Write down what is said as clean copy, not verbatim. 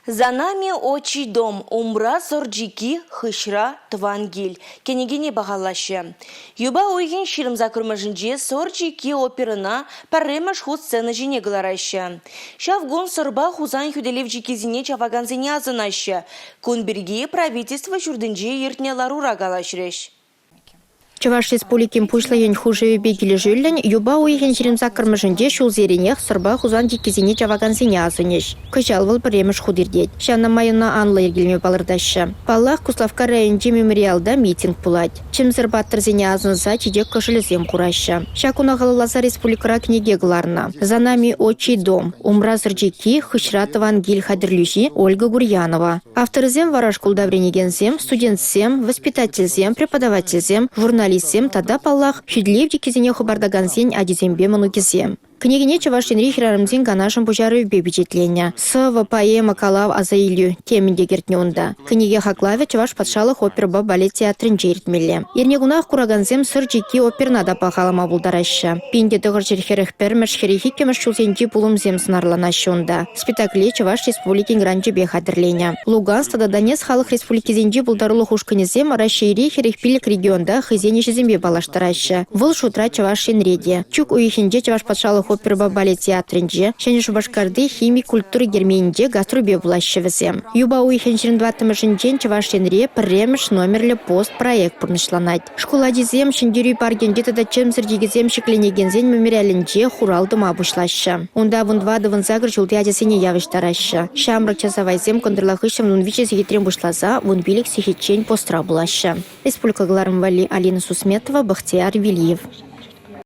За нами отчий дом, умра Сӑр чикки, хыҫра тӑван кил кӗнекене пахалаҫҫӗ. Юпа уйӑхӗн 28-мӗшӗнче Сӑр чикки оперӑна пӗрремӗш хут сцена ҫине кӑлараҫҫӗ. Ҫав кун Сӑрпа Хусан хӳтӗлев чиккисене чавакансене асӑнаҫҫӗ. Кун пирки правительство ҫуртӗнче иртнӗ ларура калаҫрӗҫ. Чӑваш Республикин Пуҫлӑхӗн хушӑвӗпе килӗшӳллӗн юпа уйӑхӗн 28-мӗшӗнче ҫулсеренех Сӑрпа Хусан чиккисене чавакансене асӑнӗҫ. Кӑҫал вӑл пӗрремӗш хут иртет. Ҫавна май ӑна анлӑ йӗркелеме палӑртаҫҫӗ. Паллах, Куславкка районӗнчи мемориалта митинг пулать. Чӗмсӗр паттӑрсене асӑнса чечек кӑшӑлӗсем хураҫҫӗ. Ҫак куна халалласа республикӑра кӗнеке кӑларнӑ. «За нами отчий дом», «Умра Сӑр чикки, хыҫра тӑван кил» хатӗрлӳҫи Ольга Гурьянова. Авторӗсем вара шкулта вӗренекенсем, студентсем, воспитательсем, преподавательсем, журналистсем тата, паллах, хӳтӗлев чиккисене хӑпартакансен ачисемпе мӑнукӗсем. Кӗнекене Чӑваш Енри хӗрарӑмсен канашӗн пуҫарӑвӗпе пичетленӗ. Сӑвӑ, поэма, калав, аса илӳ темӗн те кӗртнӗ унта. Кӗнеке хаклавӗ Чӑваш патшалӑх оперӑпа балет театрӗнче иртмелле. Эрнекунах куракансем Сӑр чикки оперӑна та пахалама пултараҫҫӗ. 1941-мӗш, 42-мӗш ҫулсенчи пулӑмсем сӑнарланаҫҫӗ унта. Спектакле Чӑваш Республикин гранчӗпе хатӗрленӗ. Луганск тата Донецк халӑх республикисенчи пултарулӑх ушкӑнӗсем Раҫҫейри 45 регионта хӑйсен ӗҫӗсемпе паллаштараҫҫӗ. Вӑл шутра Чӑваш Енре те. Чӳк уйӑхӗнче Чӑваш патшалӑх оперӑпа балет театрӗнче, Ҫӗнӗ Шупашкарти хими культура керменӗнче гастрольпе пулаҫҫӗ вӗсем. Юпа уйӑхӗн 24-мӗшӗнчен Чӑваш Енре пӗрремӗш номерлӗ пост проект пурнӑҫланать. Шкул ачисем Ҫӗнтерӳ паркӗнче тата чӗмсӗр чикӗсем ҫӗкленекенсен мемориалӗнче хурал тӑма пуҫлаҫҫӗ. Унта 14-18 ҫулти ачасене явӑҫтараҫҫӗ. Ҫамрӑк часавайсем кӑнтӑрла хыҫҫӑн 13 сехетрен пуҫласа 15 сехетчен постра пулаҫҫӗ. Республика кӑларӑм валли Алина Сусметова, Бахтияр Вильев.